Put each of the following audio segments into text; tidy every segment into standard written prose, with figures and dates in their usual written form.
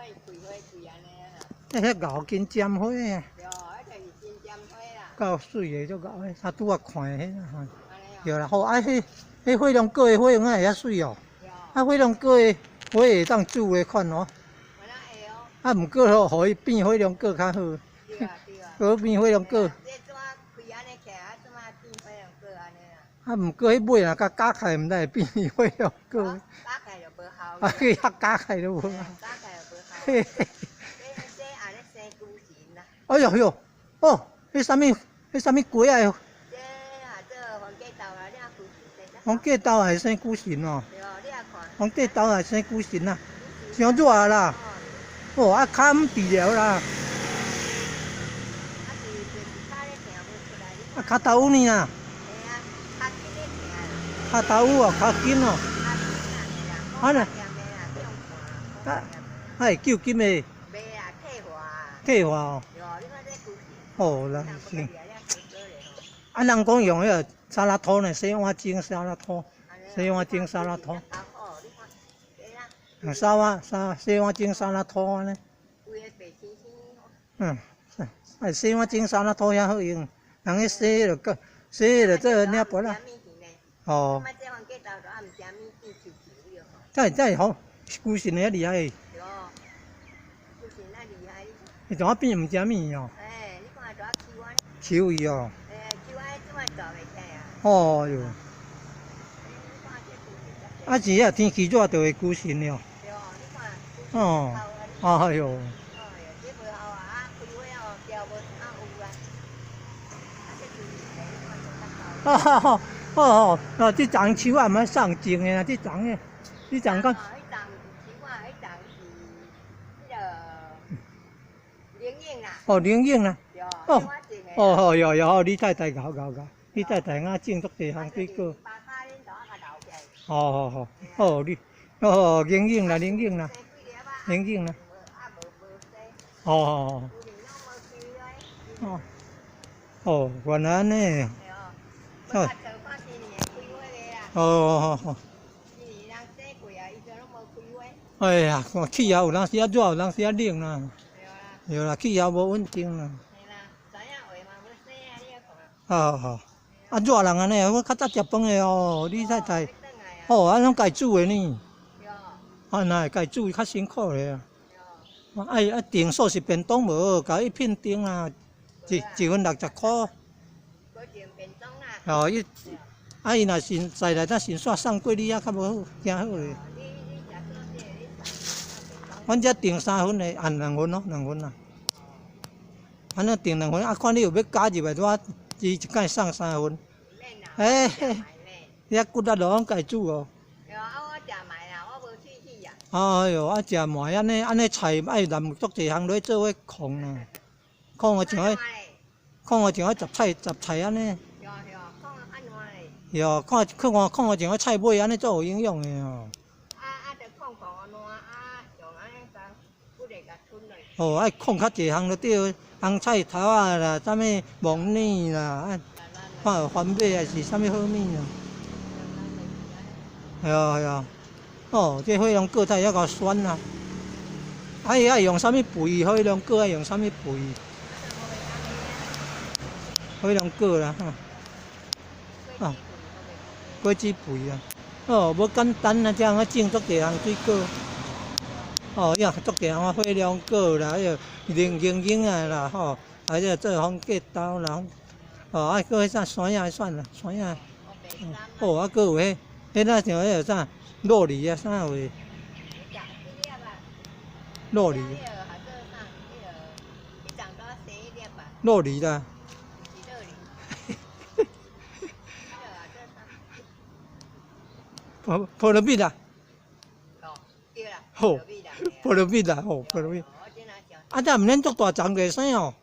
看伊開花開按呢啦。這遐𠢕金針花啊。對，彼就是金針花啦。夠媠的，足𠢕的，啊拄仔看的彼吼。按呢。對啦，好啊，彼火龍果的花用啊會遐媠哦。啊，火龍果的花會當煮的款哦。有哪會哦。啊，毋過吼，予伊變火龍果較好。對啊對啊。好變火龍果。這怎開按呢起來，啊怎啊變火龍果按呢啦？啊，毋過彼尾若共咬開，毋知會變火龍果。咬開就無效。啊，去遐咬開都無。咬開就無效。嘿嘿。這按呢生龜神啦。哎喲喲，哦，彼啥物？彼啥物雞仔？這啊做番茄豆啦，你啊龜神。番茄豆也會生龜神哦。對，你也看。番茄豆也會生龜神啊，傷熱啦。哦，啊，跤毋治療啦。啊是就是跤咧疼無出來。啊，跤頭趺呢啊？嘿啊，跤筋咧疼。跤頭趺哦，跤筋哦。跤筋啊，嘿啦。啊呐。啊，啊會救急的。袂啦，退化。退化哦。對，你看這龜神。哦，啦是。啊，人講用彼个沙拉土呢，洗碗精沙拉土，洗碗精沙拉土。用沙碗沙洗碗精沙拉土按呢。嗯，哎，洗碗精沙拉土遐好用，人咧洗就閣洗就做領箔啦。哦。這這好，龜神遐厲害。對，龜神啊厲害。伊怎啊變毋食物哦？哎，你看怎啊抽安？抽伊哦。哎，抽安怎啊大袂起啊？哦喲。啊是啊，天氣熱就會龜神了。對，你看。哦。哎喲。哎喲，這無效啊！開花哦，條無啊有啊。啊，這龜神你看做較啊哈哈，哦哦，哦，這叢樹仔毋免送種的啦，這叢的，這叢講。彼叢是樹仔，彼叢是彼个靈應啦。哦，靈應啦。哦。哦哦喲喲，你太太𠢕𠢕𠢕，你太太愛種足濟項水果。哦哦哦，哦你，哦靈應啦，靈應啦，靈應啦。哦哦哦。哦，原來按呢。哦。哦哦哦。哎呀，氣候有當時仔熱，有當時仔冷啦。對啦，氣候無穩定啦。好好，啊熱人按呢，我較早食飯的哦，你太太，哦，啊攏家己煮的呢。啊，若會家己煮較辛苦咧啊。愛啊訂素食便當無，共伊片訂啦，一份60箍。哦，伊啊伊若是在來，咱先煞送過你遐較無好，誠好咧。阮遮訂三份的，按兩份咯，兩份啦。反正訂兩份，啊看你有欲加入來，我伊一擺送三份。欸，遐骨力攏家己煮哦。對啊，我食糜啦，我無喙齒啊。哎喲，啊食糜按呢按呢菜愛淋足濟項落去做伙炕啊，炕啊像彼，炕啊像彼雜菜雜菜按呢。對對，炕啊按怎咧？對，看炕啊炕啊像彼菜尾按呢足有營養的哦。啊啊，著炕炕安怎啊，用按呢共骨力共吞落。哦，愛炕較濟項就對，紅菜頭仔啦，啥物木耳啦，啊，看有番麥還是啥物好物啊？對啊對啊，哦，這火龍果菜猶夠酸啊！啊，伊愛用啥物肥？火龍果愛用啥物肥？火龍果啦，哈，啊，果子肥啊！哦，無簡單啊，這樣啊種足濟項水果。哦，呀，足濟項啊，火龍果啦，彼個靈靈英仔啦，吼，啊，這個做番茄豆啦，哦，啊，閣彼啥山仔算啦，山仔，哦，啊，閣有彼，彼那像彼個啥，酪梨啊，啥話？酪梨。酪梨啦。菠菠蘿蜜啦。好，菠蘿蜜啦，吼，菠蘿蜜。啊，這毋免足大叢就會生哦。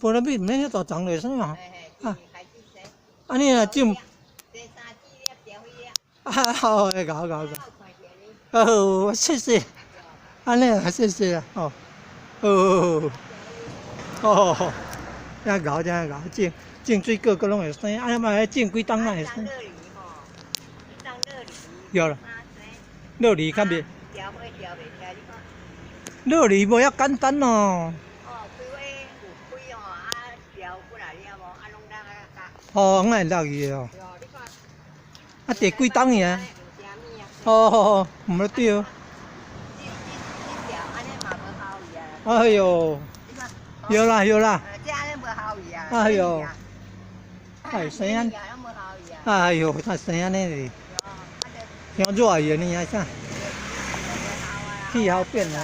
菠蘿蜜毋免遐大叢就會生哦。啊，啊你若種。啊好，會𠢕𠢕𠢕。好，謝謝。按呢啊，謝謝啊，吼。好。哦，遮𠢕遮𠢕，種種水果閣攏會生，啊嘛彼種幾冬仔會生。有啦。酪梨較袂。落嚟無遐簡單哦。哦，開花有開哦，啊，條過來了無？啊，攏落啊落。哦，𠊎會落去的哦。對，你看。啊，第幾冬去啊？有啥物啊？哦，毋對。這這條按呢嘛無效去啊。哎喲。你看。有啦有啦。這按呢無效去啊。哎喲。哎，生按。哎喲，它生按呢是。傷熱去呢，還啥？氣候變化。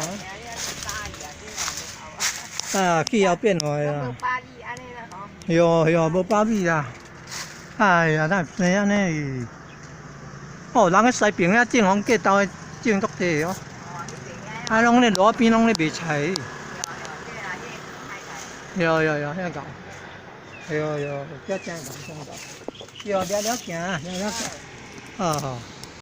啊，氣候變化啊。喲喲，無百米啦。哎呀，哪會生按呢？哦，人咧西爿遐種予隔兜的種足濟哦。啊，攏咧路仔邊攏咧賣菜。對對對，遐𠢕。對對，遮正𠢕正𠢕。對，了了行，了了行。啊。